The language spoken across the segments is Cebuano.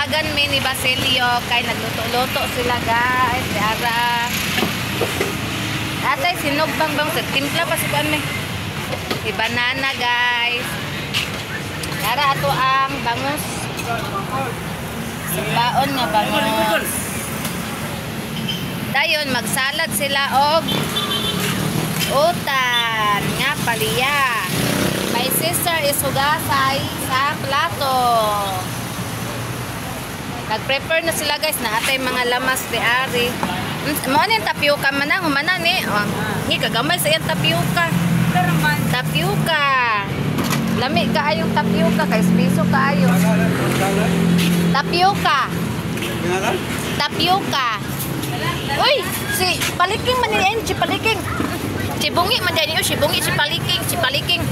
Nagtatawagan mi ni Basilio kay nagluto-luto sila, guys. Di ara. Atay sinugbang bang sa timpla pa si kuan mi. Si banana, guys. Ara ato ang bangus. Baon nga bangus. Dayon magsalad sila og utan nga paliya. My sister is hugasay sa plato. Nag-prepare na sila, guys, na atay mga lamas di ari. Mo ni tapioca man ang humana ni. Oh, ni kagamay sa iyang tapioca. Tapioca. Lami kaayong tapioca kay piso kaayo. Tapioca. Tapioca. Uy, si Paliking man ni, si Paliking. Si Bungi man niyo, si Bungi, si Paliking, si Paliking.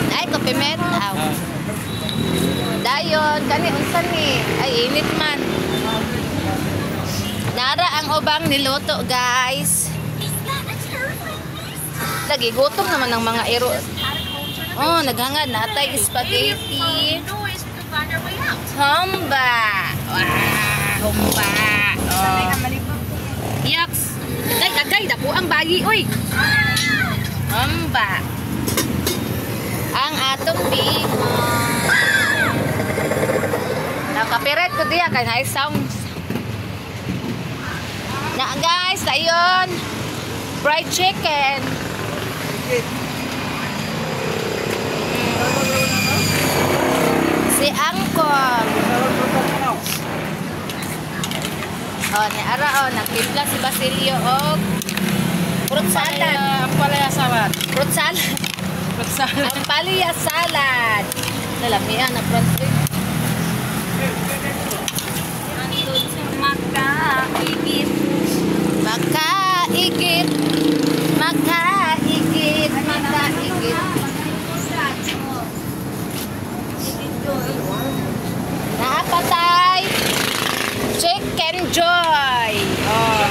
Ay, kopimet. Aw. Dayon, kani unsa ni? Ay, init man. Nara ang ubang niluto, guys. Lagi gutom naman ang mga iro. Oh, naghangad na atay spaghetti. Humba. Wah, humba. Oh. Yaks. Agay, agay, dako ang bayi, oy. Humba. Ang atong bingon. Nakapiret ko diya kay naay sounds. Na guys, ayon. Fried chicken. Si Angkor. Oh, ni ara oh, nagtimpla si Basilio og fruit salad. Ampalaya salad. Fruit salad. Fruit salad. Ampalaya salad. Nalamian na Francis. Makaigit. Makaigit. Makaigit. Makaigit. Naapatay. Chicken Joy. Oh.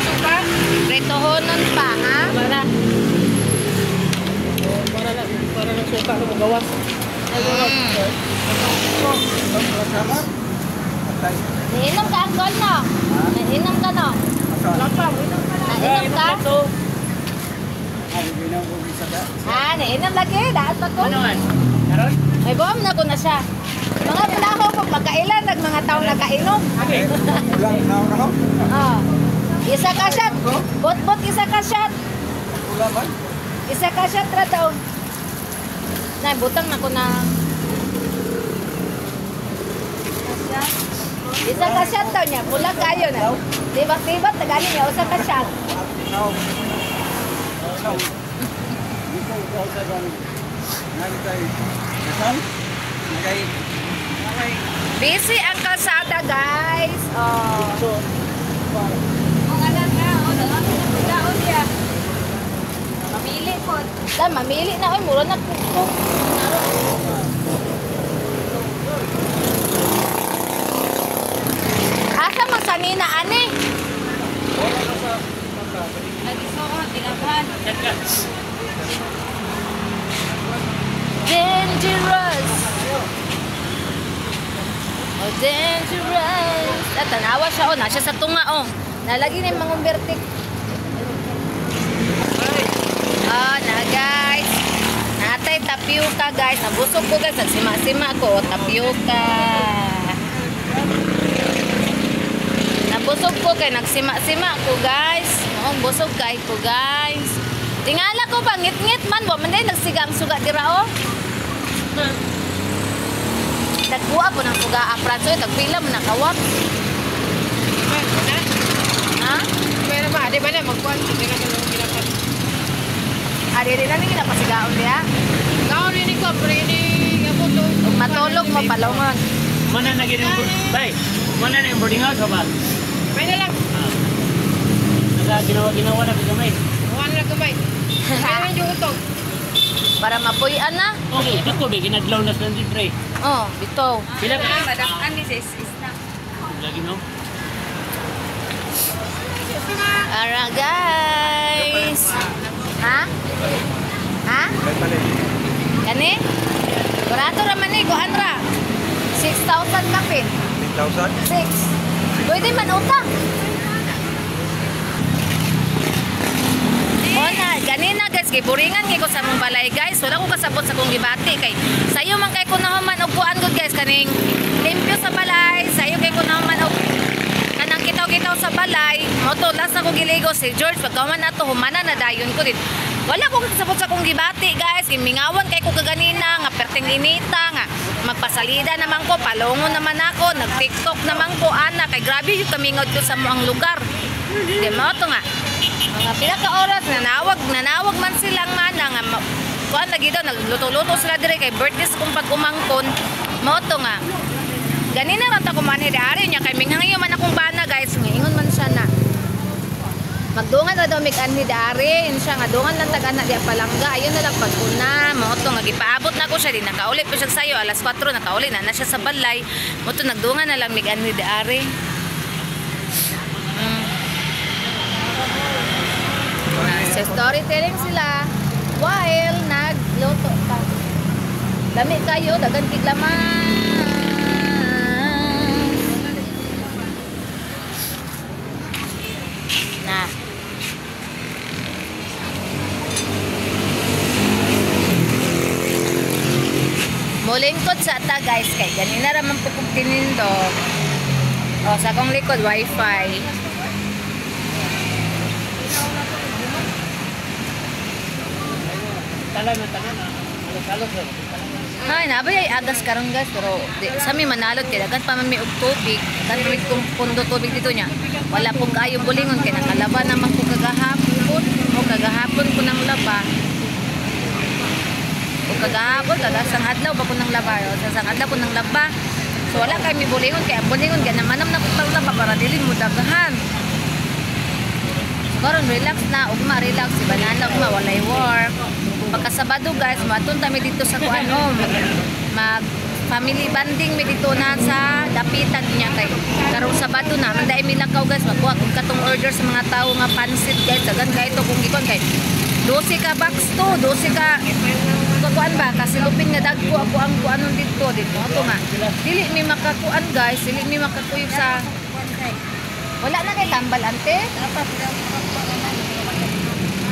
Pritohonon pa, ha? Wala. Para lang suka ng gawas. Nainom ka, Uncle, no? Nainom ka, no? Nainom ka? Ha, nainom lagi. Daan pa ko. Ano man? Karon? May buom na ko na siya. Mga plako kung magkailan, nag mga taong nakainom. Okay. Oh. Isa ka shot. Bot-bot, isa ka shot. Isa ka shot ra taon. Nay, butang na ko na. Isa ka shot daw niya. Pula kayo na. Tibak-tibak, tagani niya. Usa ka shot. Busy ang kalsada, guys. Oh. Mamili po. Da, mamili na. Oy, mura na kuko. Asa man sanina, ani? Dangerous. Oh, dangerous. At tanawa siya, oh. Nasa sa tunga, oh. Nalagi na yung mga umbertik. Oh, na guys. Natay tapioca, guys. Nabusog ko, guys. Nagsima-sima ko. Oh, tapioca. Nabusog ko kay nagsima-sima ko, guys. Oh, busog kay ko, guys. Tingala ko ba ngit-ngit man wa man day nagsiga ang suga dira, oh. Tagbuha po ng suga ang Francoy, tagpila man nakawat. Ha? Pero ba, di ba na magkuan di na ko ginapat. Ah, di na ni ginapasigaon diha. Gaon ni ko pero ini amo to. Ug matulog mo palongon. Mana na gini bay. Mana na yung boarding house ba? May na lang. Naga ginawa na gamay. Wala na gamay. Kaya yung utong. Para mapuy-an na. Okay, dako be ginadlaw na sa pre. Oh, bitaw. Pila ka? Madakan ni sis na. Lagi no. Ara guys. Ha? Ha? Kani? Barato ra man ni kuan ra. 6,000 kapin. 6,000? 6. Pwede man utang. Ona, ganina guys, kay buringan kay ko sa mong balay guys. Wala ko kasabot sa kong gibati kay sayo man kay ko nahuman og kuan gud guys kaning limpyo sa balay, sayo kay ko nahuman og kanang kitaw-kitaw sa balay. Mao to last ako giligo si George pagkahuman nato humana na dayon ko din. Wala ko kasabot sa kong gibati guys. Kay mingawan kay ko kaganina nga perting inita nga magpasalida naman ko, palongo naman ako, nag-TikTok naman ko ana kay grabe yung kamingod ko sa moang lugar. Di mao to nga mga pila ka oras nanawag man silang mana nga kuan lagi daw nagluto-luto sila dire kay birthday sa kong pag-umangkon. Mao to nga ganina ra ta kumanhi ari niya kay minghangyo man akong bana guys, ngiingon man siya na magdungan ra daw mig anhi dari siya nga dungan lang tag ana diya palangga ayon na lang pag-una. Mao to nga gipaabot na ko siya di nakauli pa siya sayo alas 4 nakauli na na siya sa balay. Mao to nagdungan na lang mig anhi dari. So storytelling sila while nagluto pa. Dami kayo, dagan kig laman. Na. Mulingkod sa ata guys kay ganina ra man po kog tinindog. O sa akong likod wifi. Ay, nabay ay agas karon guys pero di, sa mi manalot kay daghan pa man mi og tubig, daghan pa mi pundo tubig dito niya. Wala pong kaayong bulingon kay nakalaba naman ko kagahapon o kagahapon ko nang laba. O kagahapon kagasang adlaw ba ko nang laba o sa adlaw ko nang laba. So wala kay mi bulingon kay ang bulingon kay namanam na ko laba para dili mo daghan. Karon relax na, ugma relax si banana ugma walay work. Pagka Sabado guys, maton ta mi dito sa kuan oh, mag family bonding mi dito na sa dapitan niya kay karong Sabado na man dai mi lakaw guys, magkuha kog katong order sa mga tawo nga pansit guys, dagan kay to kung gikon kay 12 ka box to, 12 ka kuan ba kasi lupin nga dagko ako ang kuanon dito dito ato nga. Dili mi makakuan guys, dili mi makakuyog sa wala na kay tambal ante.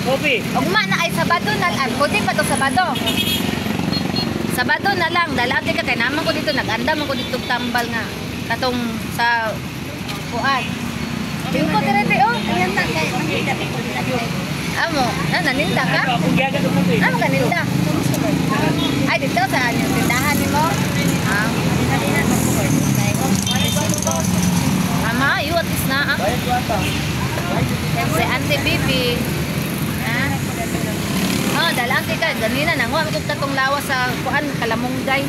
Kopi. Ugma na ay Sabado na lang. Pwede pa to Sabado. Sabado na lang. Dalate ka kay naman ko dito nag-anda man ko dito tambal nga katong sa kuan. Tingko dire oh. Ayan na kay manginda ko nila. Amo, na naninda ka? Amo ka ninda? Ay dito sa anyo tindahan nimo. Ah. Ama, you at least na ah. Si Auntie Bibi. Ha? Oh, dalante ka ganina nanguha ko katong lawas sa kuan kalamunggay.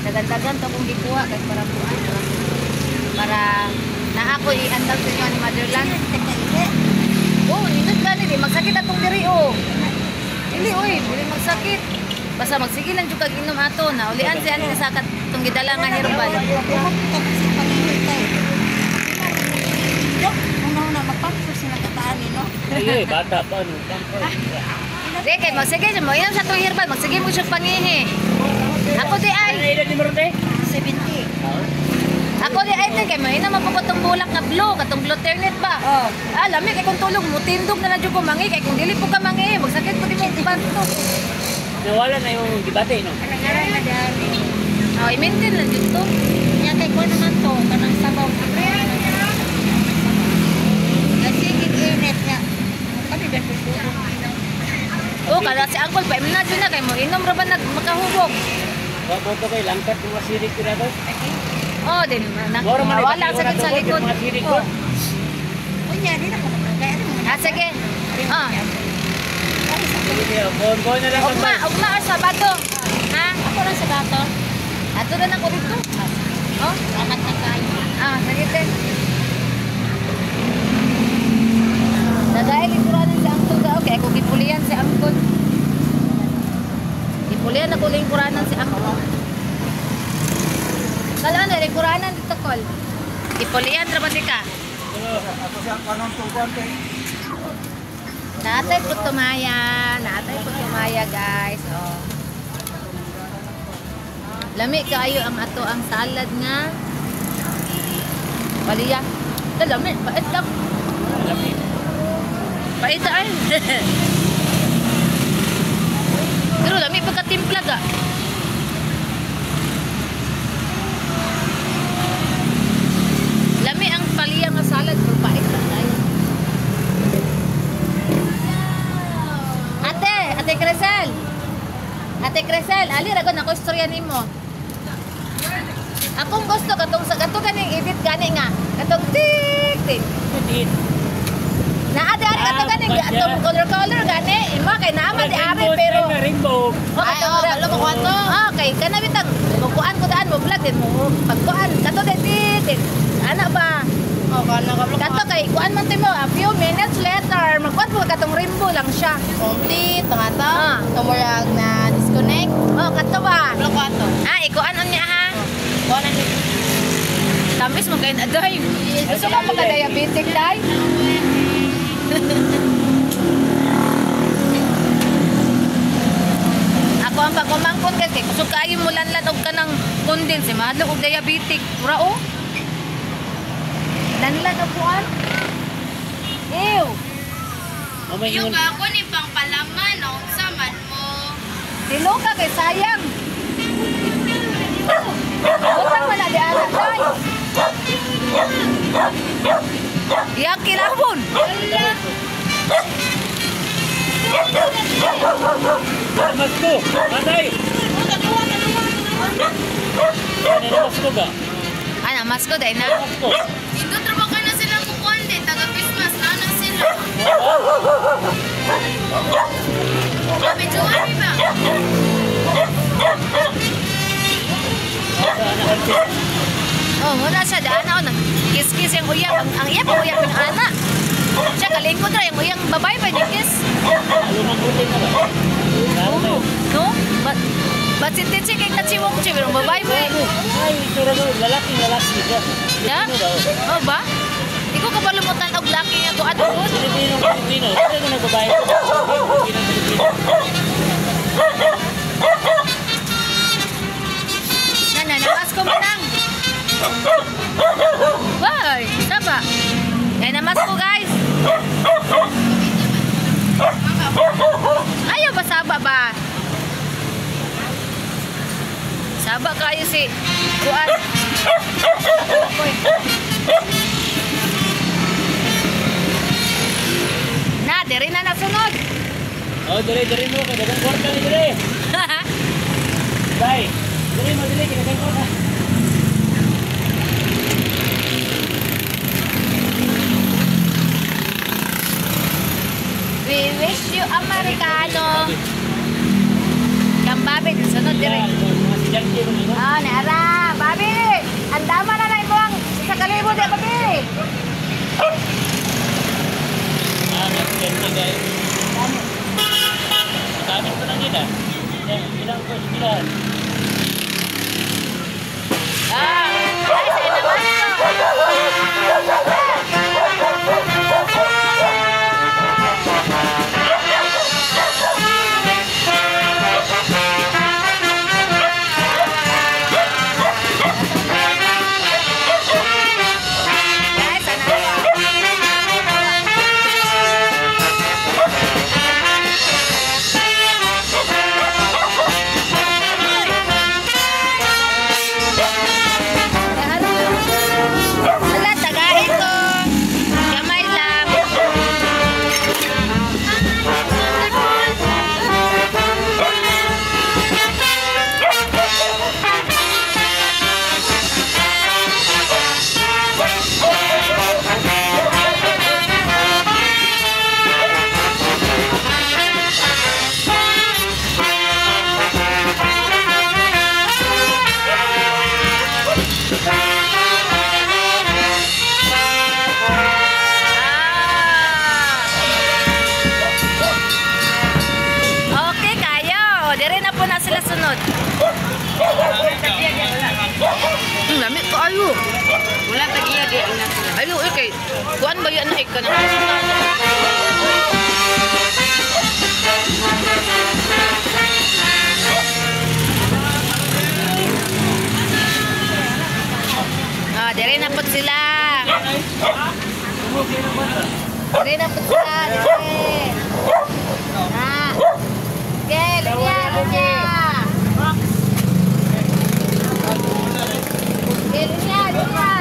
Dagandagan to kong gikuha kay para kuan para na ako iandam sa inyo ni Motherland. Oh, nindot gani di magsakit atong diri oh. Dili oy, dili magsakit. Basta magsige lang jud kag inom ato na ulian si Auntie sa katong gidala nga herbal. Ay, bata pa no. Di kay magsige mo inom sa atong herbal, magsige mo siya pangihi. Ako di ay. Ano edad ni Marote? 70. Ako di ay kay mahina man po katong bulak nga blue, katong gluternate ba? Oh. Ah, lami kay kung tulog mo tindog na lang jud ko mangi kay kung dili po ka mangi, magsakit po di mo panto. Nawala na yung debate no. Arangaran na dali. Oh, i-maintain lang jud to. Nya kay ko naman to kanang sabaw. Kasi init niya. Kani ba Oh, kada si Uncle pa imna jud na kay mo inom ra ba nag makahubog. Wa boto kay langkat mga sirik ko na to. Oh, din na, Moro man wala sakit sa likod. Mga sirik ko. Unya di na ko kay ano man. Ah, sige. Ah, Sige, bon na lang. ugma, ugma or Sabado. Ha? Ako lang sa bato. Ato na nako dito. Oh, Salamat na kayo. ah, sige te. Nagail lingkuranan si Uncle ka. Okay, ako gipulian si Uncle. Gipulian ako lingkuranan si Uncle. Kala na lingkuranan dito kol. Gipulian ra ba di ka? Ako sa kanon tong kuan kay. Natay putumaya, natay putumaya guys. Oh. Lami kaayo ang ato ang salad nga. Paliya. Lami, pait lang. Lami. Pait ay. Pero lami pagkatimpla ga. Lami ang paliya nga salad pero pait lang tayo. Ate, Ate Cresel. Ate Cresel, ali ra ako istorya nimo. Akong gusto katong sa kato ganing edit gani nga. Katong tik tik. Tit. Naa di ari kato ganing atong color color gani. Imo kay naa man di ari pero rainbow. Oh, Ay, oh, balo mo kuan to. Ah, kay kana bitang mo kuan ko daan mo vlog din mo pagkuan kato din tik. Ana ba? Oh, kana ka blo. Kato kay kuan man timo a few minutes later magkuan mo katong rainbow lang siya. Complete nga to. Ah. Tumurag na disconnect. Oh, kato ba? Blo kuan to. Ah, ikuan niya ha. Kuan na siya. Tamis mo kay aday. Gusto ka magka-diabetic day? Ako ang pagkumangkon kasi kusog kaayo mo lanlan og kanang condense, mahadlok og diabetic. Mura oh. Lanlan og kuan. Ew. Mamay Yung ingon. ako ni pang palaman, o unsa man mo. Tiluka kay sayang. Utang man na di anak day. Iyang kilabon. Masko. Patay. Ano masko ba? Ana, masko day na. Masko. Indot ra ba ka na sila mo kuan di taga Christmas na na sila. Medyo ano ba? Oh, muna siya daan ako nag kiss-kiss yung uyab. Ang iya pa uyab ng ana. Siya kalingkod ra yung uyang babae pa ni kiss. Lumang buti na ba? Oh, no? But but si Tichi kay kachiwong chi pero babae mo eh. Ay, itsura ko, lalaki, lalaki siya. Ya? Filipino daw. Oh ba? Ikaw ka ba lumutan og laki nga kuan gud? Filipino, Filipino. Sino ko nagbabae? Filipino, Filipino. Na na namas ko manang. Why? Saba. Kay namas ko guys. Ayaw ba saba ba? Saba kayo si kuan. Na, diri na nasunod. Oh, dire, dire mo, kay dagang kwarta ni dire. Bay, dire mo, dire, kay dagang kwarta. We wish you Americano. Kang Babi, sunod dire. Ah, naara, Babi. Ang dama na na imong sa kalibo di Babi. Ah, may estudyante guys. Dami pa lang nila. Ilang ko sila. Ah, ay sa naman. Guys, ana. Wala, tagain ko. Gamay lang. Ah. Okay, kayo. Dire na po na sila sunod. Lami ko ayo. Wala tagiya di na sila. Ayo, okay. Kuan ba yan na ikaw na? sila. Dire na po sila. Dire. Ah. Okay, linya, linya. Okay, linya, linya.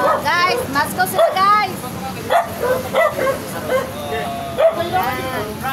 Ah, guys, masko sila, guys. Yan.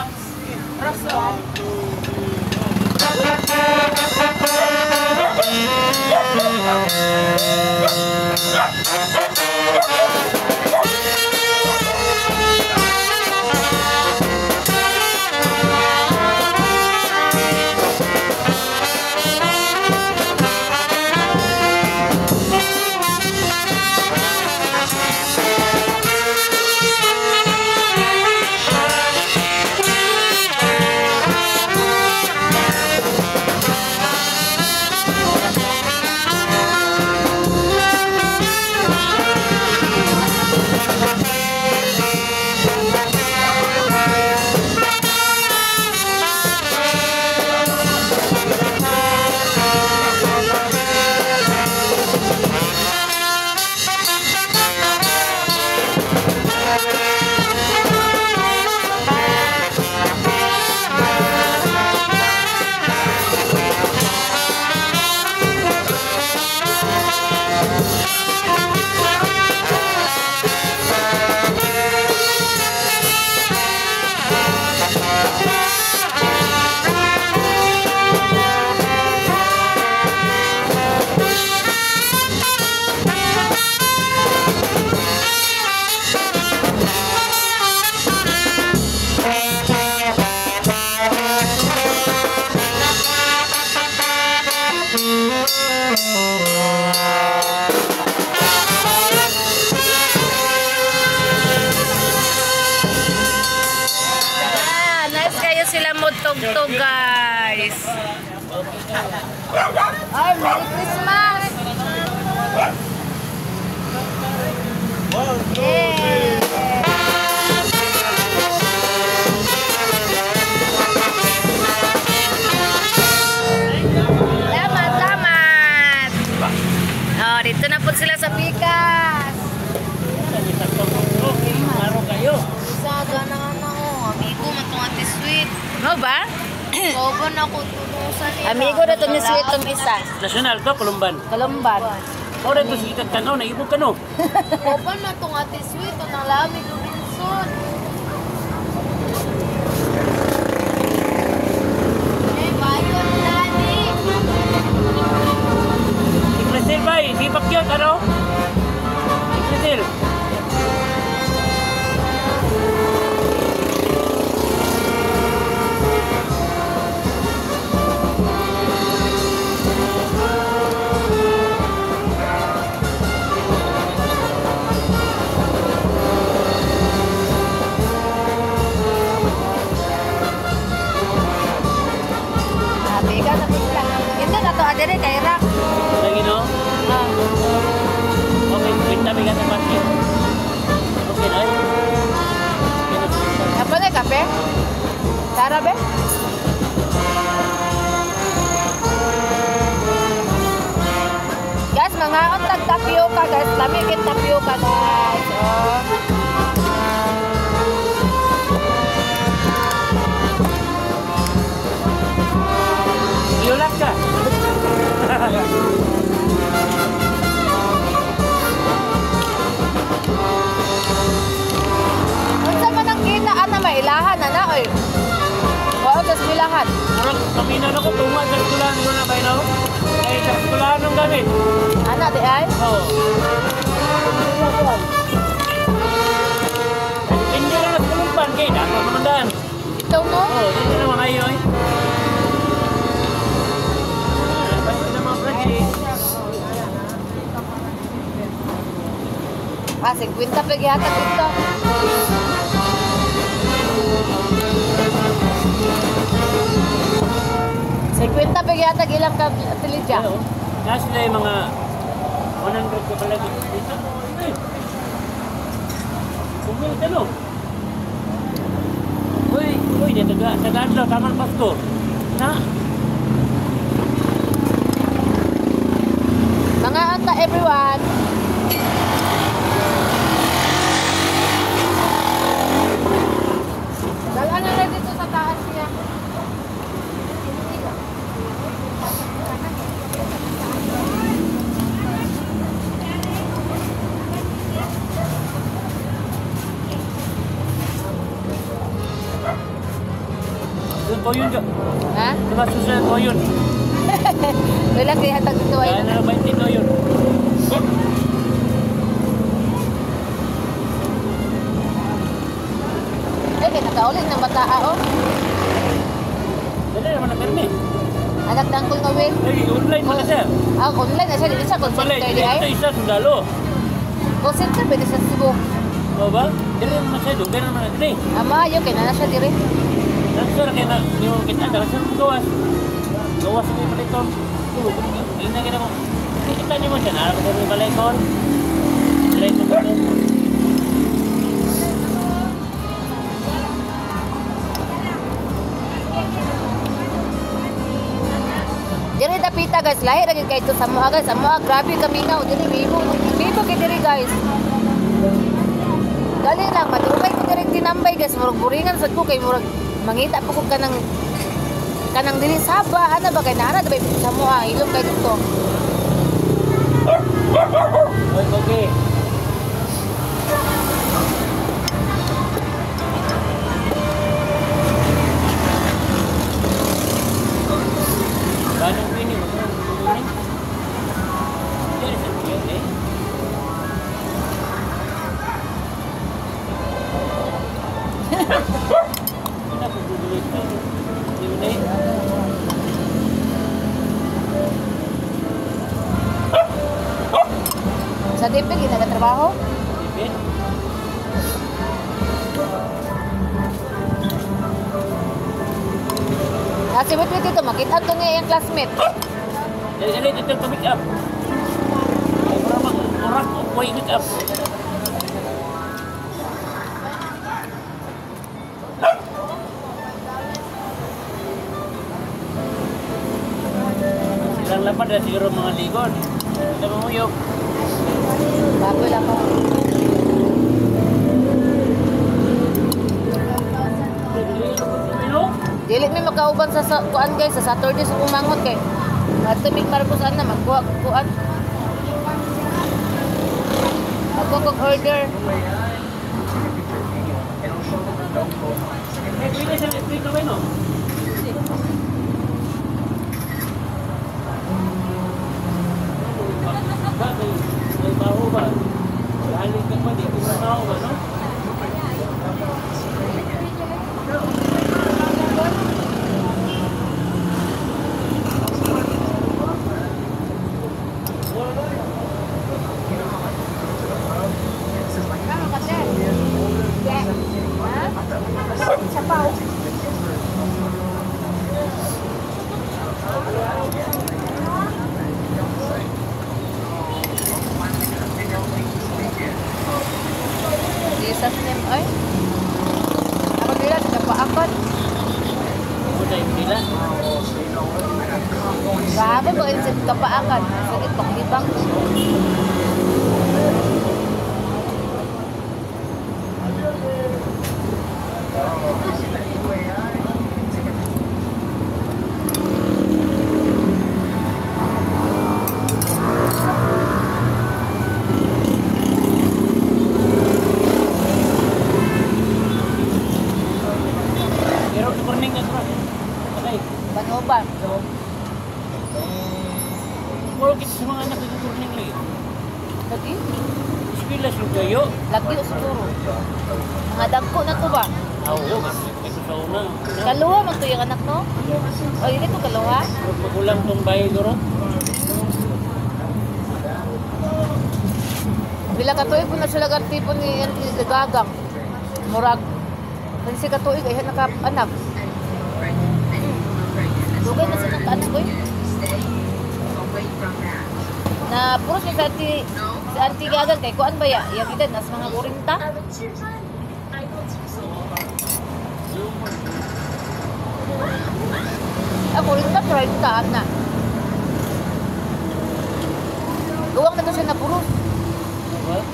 Ah, nice kayo sila mo tugtog, guys. Ay, Merry Christmas! Yeah! Salamat, salamat! Oh, dito na po sila sa Pikas. Maro kayo. Sa gana na ko, amigo man tong Ate Sweet. Mo ba? Kauban ako tunusan nila. Amigo na to ni Sweet tong isa. National to, Columban. Kalumban. Ora to sige kano, naibog kano. Kauban na tong Ate Sweet, ang lami Robinson. Eh, bayon lani. Si Cristel bay, si Pakyot ano? Si Cristel. Ah, Pikas na po sila. Ito na to, adere kay Rock. Lagi no? Ah. Okay, kwenta may gata basket. Okay na. Okay na. Apa na kape? Tara be? Guys, mga tag tapioca, guys. Lami kit tapioca, guys. Oh. Iulat ka. Unsa man ang kita ana mailahan na na oy. Wa sa eskwelahan. Murag paminaw na ko tunga sa eskwelahan ko na ba no? Ay sa eskwelahan ng gamit. Ana di ay. Oo. Hindi na sa Columban kay dato man daan. Ito mo. Oo, dito na mga ayo eh. Basta na mga Francis. Ah, 50 pa gihatag dito. 50 pa gihatag ilang ka tilidya. Oo. Nasa sila yung mga 100 ka pala dito. Eh. Kumil ka no? Uy, uy, dito ka. Sa Danlo, Taman Pasko. Na? ko yun. Ha? Diba susunod ko yun? Wala kay hatag dito ay. Kaya na 20 to yun. Ay, kay nakaulit ng bataa oh. Dali naman ang permi. Anak dangkol nga Will. Ay, online pa kasi. Ah, online na siya. Dili siya call Balay, center di ay. ito isa sundalo. Call center pwede sa Cebu. O ba? Dili naman siya, dugay naman na dili. Ama, ayo kay na siya diri. Transfer kay na, hindi mo kita, dahil siya gawas. Gawas ang ibalik ko. Hindi na kita mo. Kita niyo mo siya, naarap ko may balay ko. Balay ko ko. Diri dapita guys, lahi ra gyud kay ito sa mua guys. Sa mua grabe kamingaw diri bibo. Bibo kay diri guys. Dali lang madugay ko diri tinambay guys, murag buringan sad ko kay murag mangita pa ko kanang kanang dili saba ana ba kay naara dabay sa mua ilong kay dito. Oy, okay. Ganong pini, magkano pini? Diyan sa tiyan eh. Ano ko gugulit ka? Yun eh. Sa DP ginagatrabaho. Ipin. Ah, si Witwit dito makita to niya iyang classmate. Dali dali dito pa make up. Ay, mura mag urak o way make up. Silang lapad na siguro mga ligon. Hindi mo muyok. Bago lang ako. Dili mi makauban sa kuan guys sa Saturday sa umangot kay adto mig Marcos ana magkuha kog kuan. Ako kog order. Eh, pwede sa pwede ka ba no? Ba, may baho ba? Halig ka pa, di ko tao ba, no? Jesus name ay. Ako dila sa paakot. Puta, yung nila. Grabe ba sa kapaakan. Sakit paklibang. Pero morning na ito. Okay. Banuban. Puro kita sa mga anak ng turning lagi. Lagi. Eskwela sa kayo. Lagi siguro. Mga dagko na to ba? Ah, oo, kasi ito sa una. Kaluha man to yung anak no? O yun ito kaluha? Magulang tong bahay guro. Bila ka tuig po na sila tipo ni Auntie Gagang. Murag kasi ka tuig ay naka anak. Dugay na sila anak ko. Na puro siya sa Auntie Gagang kay kuan ba ya? Yang edad nas mga 40. Ah, 40 30 na. Duwang na to siya na puro. What?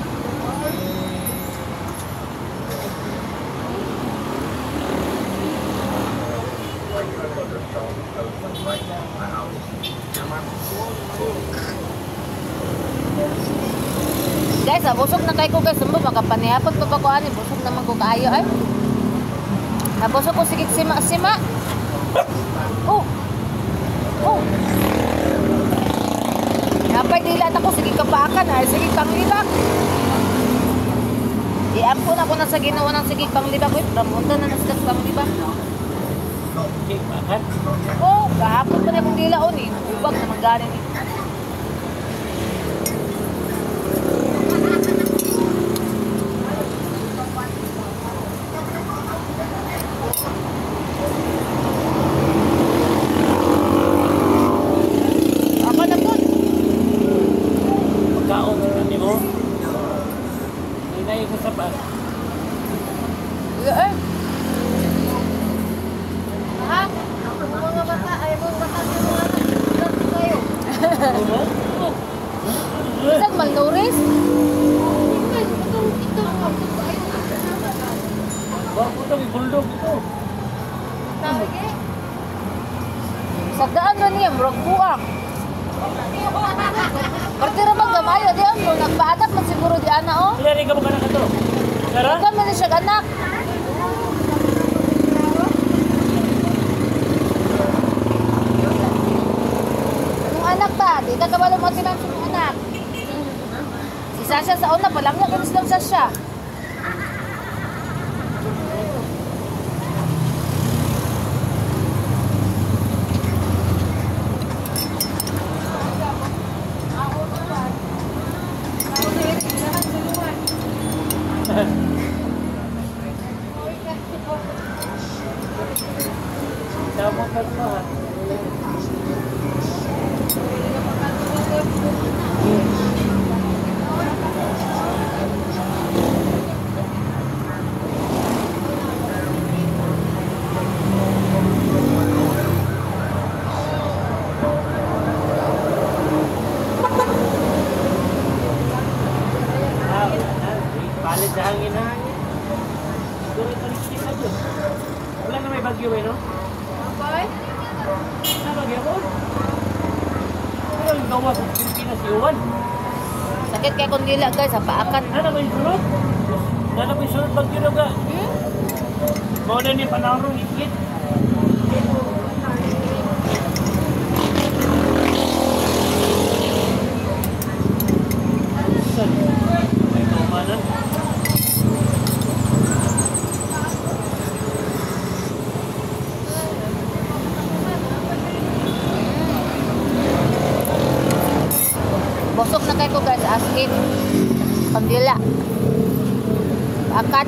Guys, busog na kay ko guys. Sumbo, makapanihapon pa ba ko ani? Busog naman ko kaayo ay. Nabusog ko sige sima-sima. Oh. Oh. Napay dila na ko sige kapaakan ay sige panglibak. Iampon ako na sa Ginoo ng sige panglibak. Uy, pramunta na na sila panglibak. Okay, bakit? Oh, gahapon pa na akong dila on eh. Ubag naman gani ni. Ako na po. Pagkaon sa ni mo. Hinay ko sa pa. Eh. Ha? Mga bata, ay mga bata sa mga anak. Kayo. Ano? Isang malnourished? Ito, ito, ito, ay, Wa ko to bulldog ito. Tawag eh. Sa daan na niya, murag buang. Partira bang gamayo, di ang nagpa-adapt man siguro di ana oh. Wala rin ka ba ka to? Sara? Ikaw man siya anak. Yung anak ba? Di ka kabalo mo tinan sa mga anak. Si Sasha sa una, palang na kami silang Sasha. Tama ka to ha. Ah, palit sa hangin ha. Siguro ito rin siya dyan. Wala na may bagyo eh, no? Okay. Ano bagyo ko? Pero yung gawa sa Pilipinas, iwan. Sakit kay kung dila guys, sa paakan. Ano ba yung sunod? Ano ba yung sunod bagyo na ka? Hmm? Mao na ni panahon ikit. May tuma na. Busog na kay ko guys, as in. Kandila. Paakan.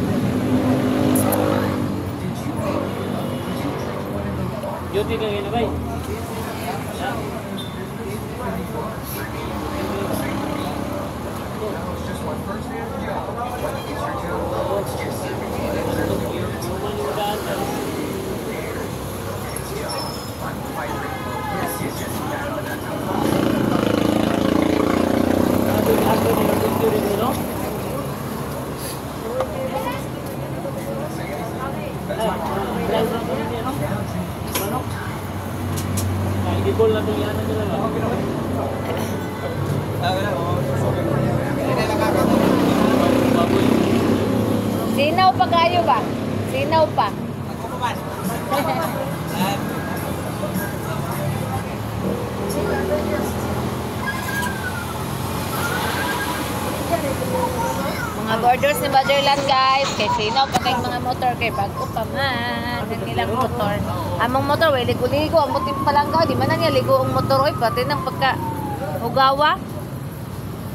Duty ka ngayon, bay. Ibol na itong iyanan nila ba? Baboy. Sinaw pa kayo ba? Sinaw pa. Mga borders ni Motherland guys, kay sinaw pa kay mga motor kay bago pa man ang ilang motor. Among motor way ligo-ligo, ang mutim pa lang di man na niya ligo ang motor oy pati nang pagka hugawa.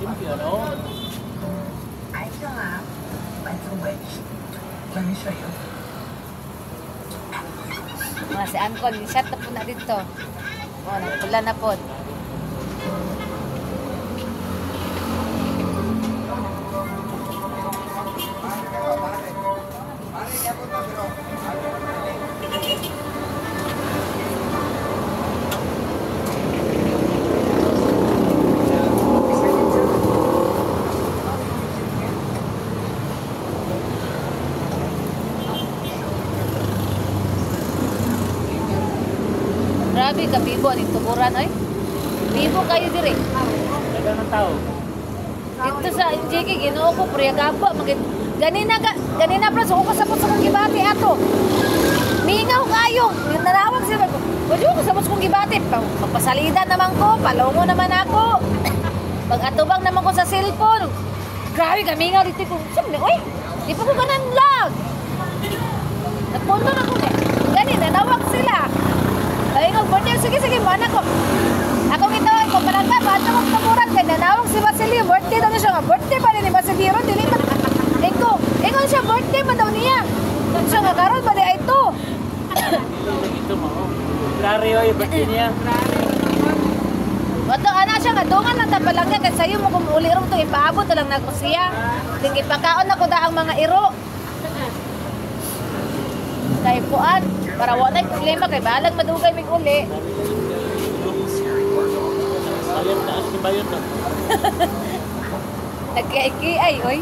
Simple, ano? I laugh like a witch. Let me show you. Mga si Uncle, shot na po na dito. Oh, nagpula na po. Grabe ka bibo ani tuburan oy. Bibo kayo dire. Dagang ng tao. Dito sa NJK Ginoo ko purya gaba magit ganina ka ganina pras ako kasabot sa kong gibati ato. Mingaw kayo. Nanawag sila. Wala ko sa kong gibati. Magpasalida naman ko, palongo naman ako. Pag-atubang naman ko sa cellphone. Grabe kami nga dito ko. Sabi, oy, di pa ko ganan lag. Nagpunto na ko eh. Gani, nanawag sila. Ay, nga, birthday, sige, sige, mana ko. Ako gitawag ko, parang ka, ba't akong tamuran kay nanawag si Basilio, birthday daw na siya nga, birthday pa rin ni Basilio, ron, dili pa. Eko, eko siya, birthday man daw niya. Siya nga, karon ba di ay to? Ito mo. Klaro yung birthday niya. Wato, ana siya nga, dungan lang ta palangga, kay sayo mo kung uli ron to, ipaabot na lang nako siya. Ding ipakaon na ko da ang mga iro. Kay kuan, para wala problema, kay balag madugay mig uli. Bayot taas ni bayot na. Nagkiay-kiay, oy.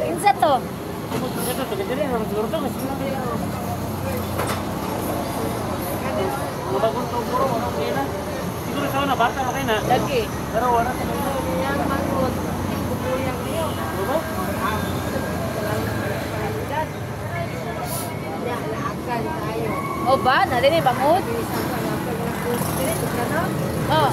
Insa to? Ito, taga diri, naman siguro to. Kasi mga bagong to, puro, wala kayo na. Siguro sa una, bata pa kayo na. Lagi. Pero wala ka na. Ano ba? O ba, na din bangod. Oh.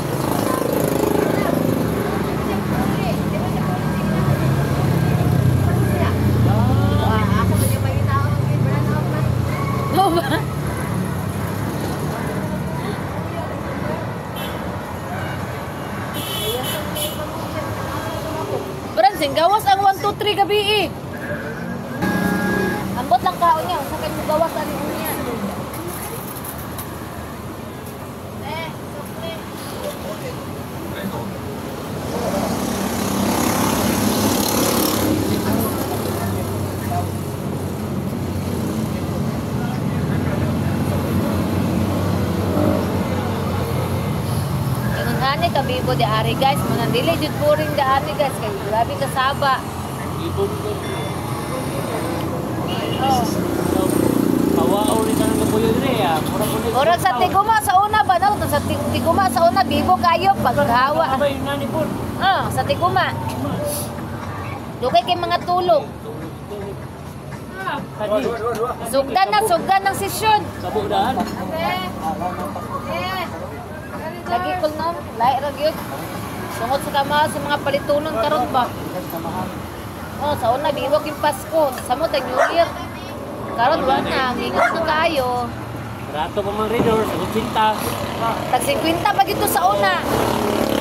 O ba? Bran, gawas ang 1, 2, 3 gabi eh. Ambot lang kaon niya. Sa kanya gawas ang niya. Eh, sukli. Ingon ani kabibo di ari guys, mo nang dili jud boring di ari guys kay grabe kasaba. Ibon ko. Oh. Pawao rin ka ng kapuyo diri ah. Murag ko Murag sa Tiguma sa una ba no? Sa Tiguma sa una bibo kayo paghawa. Abay, nani po. Ah, sa Tiguma. Dugay kay mga tulog. Kadi. Sugdan na sugdan ng sesyon. Kabugdaan. Lagi ko no, lahi ra gyud. Sungod sa kama sa mga palitunon karon ba. Oh, sa una biwag yung Pasko, sa mo tag New Year. Karon wa na, ngingot na kayo. Rato pa mang reader, sa 80. Tag 50 pa gito sa una.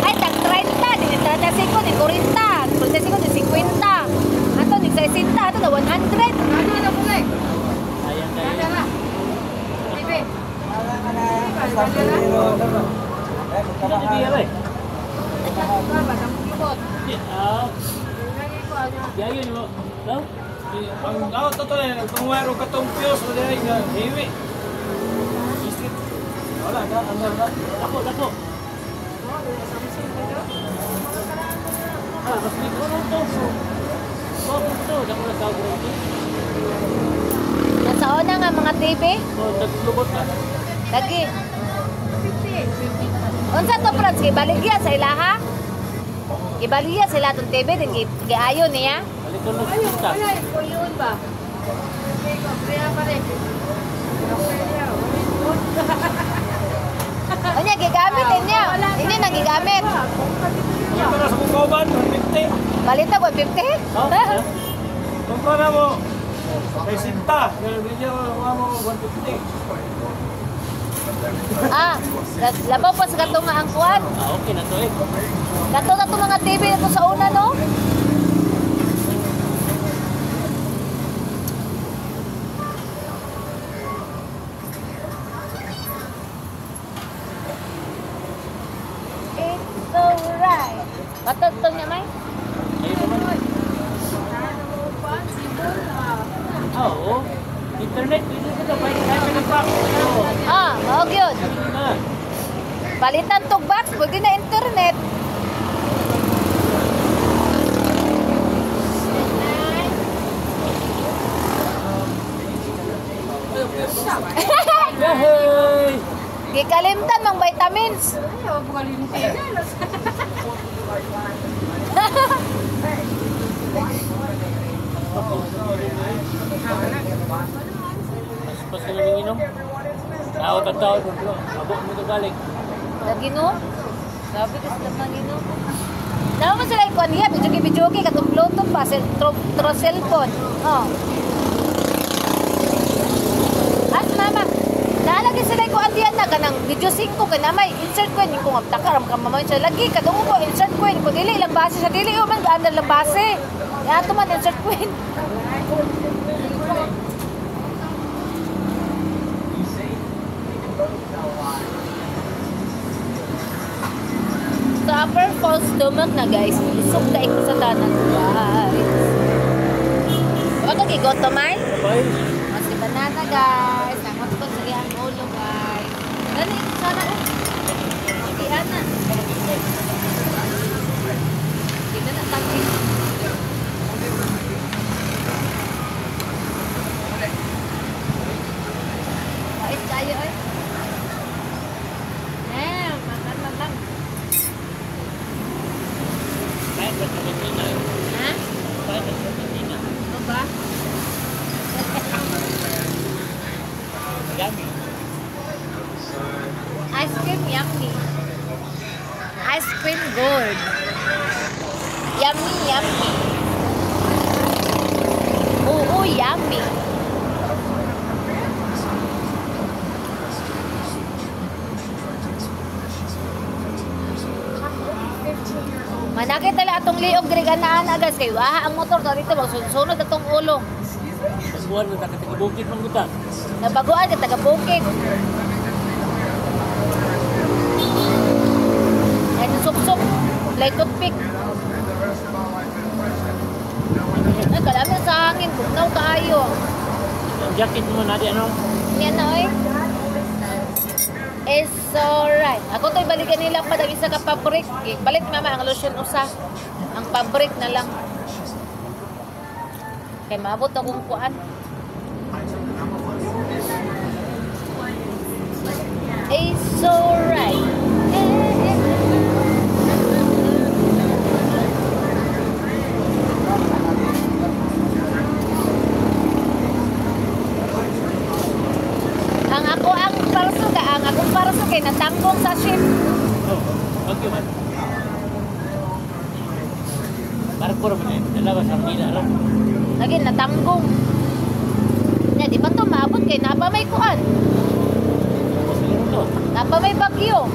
Ay, tag 30, di 35, di 40, 45, di 50. Ato, di 60, ato na 100. Ano na po eh? Ayan kayo. Ano di biya eh? Ah. Yayo mo. No? Ang auto to na nagtungwaro katong fuse o dili nga hiwi. Wala na, ano na. Dako, dako. Ah, mas big ko to. Ko to, dako na tawag ko. Nasa una nga mga TV. Oh, taglubot ka. Lagi. Unsa to Franz kay baligya sa ilaha? Ibaligya sila tong TV din giayo niya. Balik ko lang sa Ay, yun ba? Unya gigamit niya. Inyo nang gigamit. Ito na sa Kukoban, 150. Balita ko 50. Oh, Kumpra na mo. Kay Sinta, video mo 150. Ah, labaw pa sa katong nga ang kuan. Ah, okay na to eh. Kato na to mga TV na to sa una no. It's alright. Matag to niya may. Ayun naman. Ah, oo. Internet, dito ko to, kahit kahit ng box. Oo. Ah, mao gyud. Na. Palitan tog box, pwede na internet. Yehey! Gikalimtan mang vitamins. Ayaw, bukalimti. Mas Tapos ka nang inom. Tao ka tao. Abo mo ito balik. Lagi no? Sabi ko sila manginom. Naman sila ikuan niya, bijugi-bijugi, katong Bluetooth pa, tro cellphone. Oh. As mama, naalagi sila ikuan diyan na kanang video 5 kay na may insert ko yung kung abtaka ram ka mama siya lagi kadungo ko insert ko ko dili lang base sa dili o man gaandar lang base. Ato man insert ko. Sa upper falls stomach na guys, usok na ko sa tanan guys. Wag ka gigotomay? Bye. O, si banana guys. Nangot ko sa iyang ulo guys. Dali, sana oh. Okay, ana. Hindi na natanggi. Pait tayo eh. Eh, makan makan. Kahit ba't Argentina? Ha? Kahit ba't Argentina? Ano ba? Yummy. Ice cream yummy. Ice cream good. Yummy, yummy. Oo, yummy. Manakit tala atong liog diri ganaan agas kay waha ang motor to dito magsunod atong ulo. Pagbuhan mo, takatagibukit mong guta. Nabaguan ka taga bukid. Ay suksok, like toothpick. Ay, kalami sa hangin, bugnaw kaayo. Ang jacket mo na di ano? Niya na oy. It's alright. Ako to'y balikan nila pa dami sa ka-fabric. Eh, Balik mama ang lotion usa. Ang fabric na lang. Kay maabot akong kuan. It's alright. Eh, eh, eh. Ang ako ang parso ka, ang akong parso kay natanggong sa ship. Oh, okay man. Barko naman eh. Dalawa sa Manila lang. Lagi natanggong. Nya di ba to maabot kay napa may kuan, Tapos siguro to. napa may bagyo.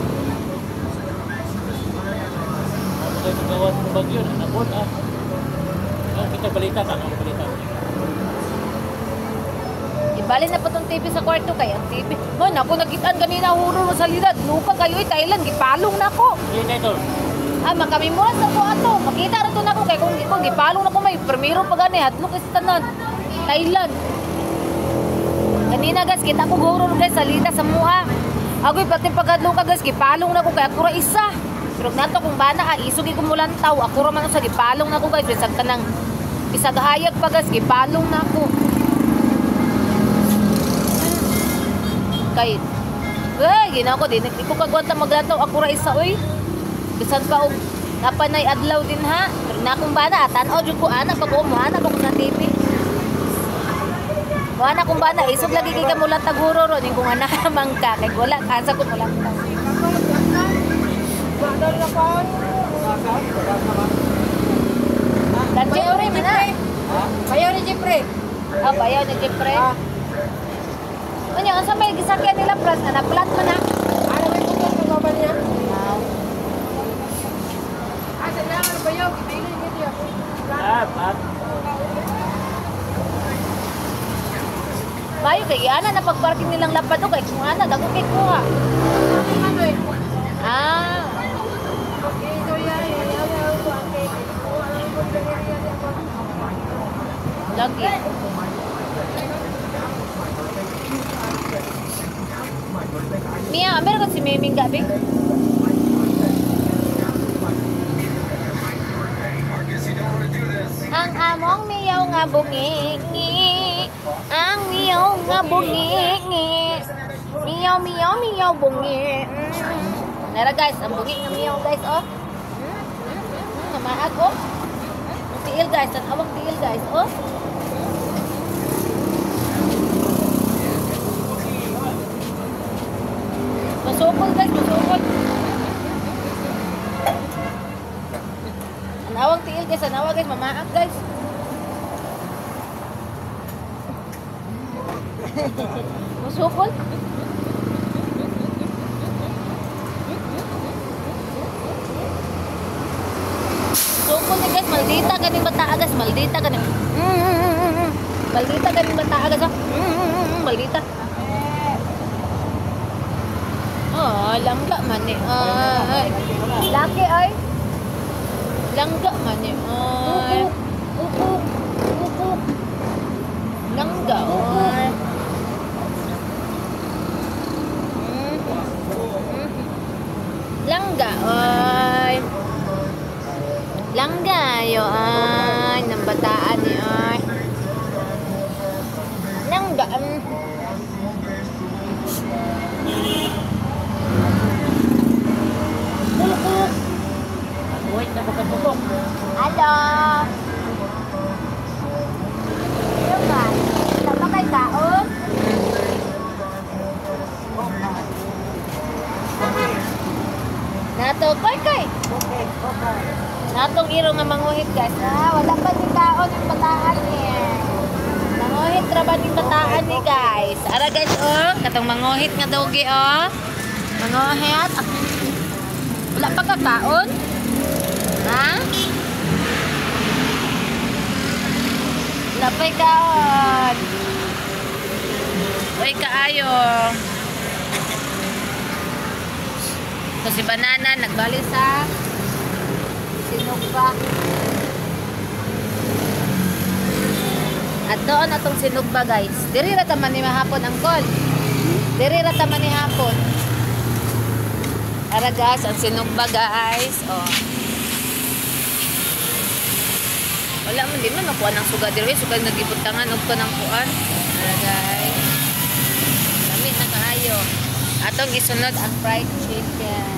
Ako kayo magawa ng bagyo na nabot ah. Oh, kita balita ka, ang balita. Ibali na po tong TV sa kwarto kay ang TV. Hoy, naku nakitaan kanina huro sa lilad. Luka kayo eh, Thailand gipalong nako. Hindi na ito. Ah, makamimuras na ko ato. Makita ra to nako kay kung gipalong nako may primero pa gani hadlok is tanan. Thailand. Kanina guys, kita ko guro guys salita sa mua. Agoy pati pagkadlok ka guys, gipalong nako kay ako ra isa. Pero nato kung bana ah, isog ko mulantaw, ako ra man sa gipalong nako guys, bisag kanang bisag hayag pa guys, gipalong nako. Kay eh, ginawa ko din, di ko kagwanta maglantaw, ako ra isa oy. Bisan pa og napanay adlaw din ha. Pero na akong bana, tan-aw jud ko ana pag umuha na ko sa TV. Wala na kung bana, isog lagi kay kamulan taguro ron, yung kung anamang ka, kay wala, asa ko mulang ta. Dan Jeffrey, mana? Bayaw ni Jeffrey. Ah, bayaw ni Jeffrey. Unya, unsa may gisakyan nila pras, ana plat man ha. Ano may putol sa baba niya? Wow. Ah, sa naman bayaw, gibili niya diya. Ah, pat. Bayo kay ana na pagparking nilang lapad kay kung ana dako kay kuha. Ano eh? Ah, Okay, so yeah, yeah, yeah, okay. lagi. Mia, meron ka si Miming gabi? Ang among miyaw nga bungingi. Ang miyaw nga bungingi. Miyaw, miyaw, miyaw bungi. Nara guys, ang bungi nga miyaw guys, oh. Namaag, oh. Ang tiil guys, ang awang tiil guys, oh. Musukol guys, musukol. Anawang tiil guys, anawa guys, mamaak guys. Musukol. Musukol ni guys, maldita ganing bataa guys, maldita ganing. Maldita ganing bataa guys. Maldita. Oh, langga man eh. Ay. Laki ay. Langga man eh. Ay. Ukok. Ukok. Langga ay. Langga ay. Langga yo ay. Nang bataan ni ay. Langga. Wait na pagkatutok. Hello. Hello ba? Tama kay kaon? Nato, koy koy. Natong iro nga manguhit guys. Ah, wala pa ni kaon ang bataan niya. Manguhit ra ba ning bataan ni guys? Ara guys oh, katong manguhit nga dogi oh. Manguhit. Wala pa ka kaon? Ha? Wala pa'y kaon. Uy, kaayo. So, si Banana nagbali sa sinugba. At doon atong sinugba guys. Diri ra ta man ni mahapon ang call. Diri ra ta man ni hapon. Ara guys, ang sinugba guys. Oh. Wala man, di man makuha ng suga diri. Suga nagibutangan og kanang kuan. Ara guys. Lami na kaayo. Atong isunod ang fried chicken.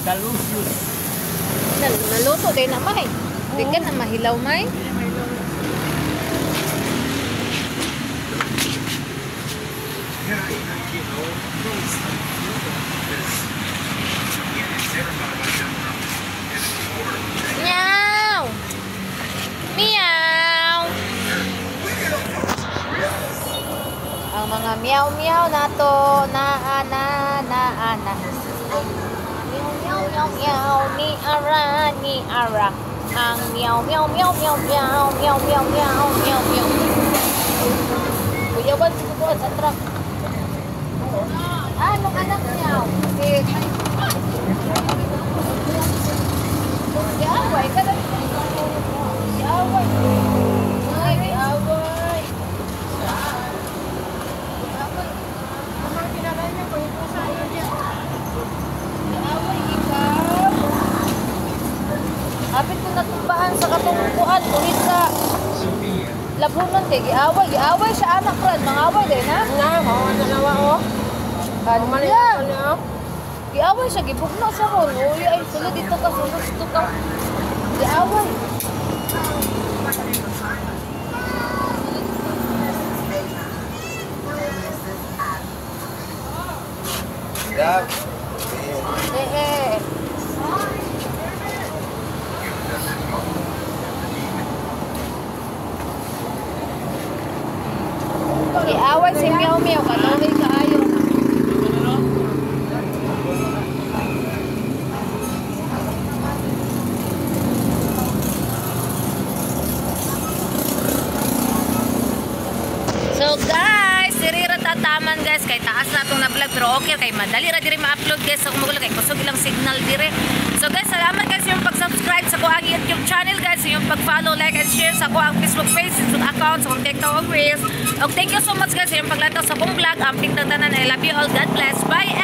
Delicious. Naluto din na may. Di ka na mahilaw may. Meow. Meow. Ang mga meow meow nato na na na na. Meow meow meow meow ni ara ni ara. Ang meow meow meow meow meow meow meow meow meow meow. Kuyawan siguro sa truck. Ah, nung anak niya. Giaway ka na. Giaway. Ay, giaway. Giaway ikaw. Hapit ko natumbaan sa katungkuan. Kulit sa labunan kay giaway. Giaway siya anak ran. Mangaway din ha? Nga, mga dalawa oh. Kanya. Giaway siya, gibugno siya ron. Uy, ay, sulod dito ka, sulod dito ka. Giaway. Dab. Eh, eh. Giaway si Meow Meow, kaloy kaayo. So guys, diri ra tataman guys kay taas na atong na-vlog pero okay kay madali ra diri ma-upload guys sa kumugulo kay kusog ilang signal diri. So guys, salamat guys sa inyong pag-subscribe sa ko ang YouTube channel guys, sa inyong pag-follow, like and share sa ko ang Facebook page, Facebook account, sa akong TikTok ug Reels. Og thank you so much guys sa inyong paglantaw sa akong vlog. Amping tanan, I love you all. God bless. Bye.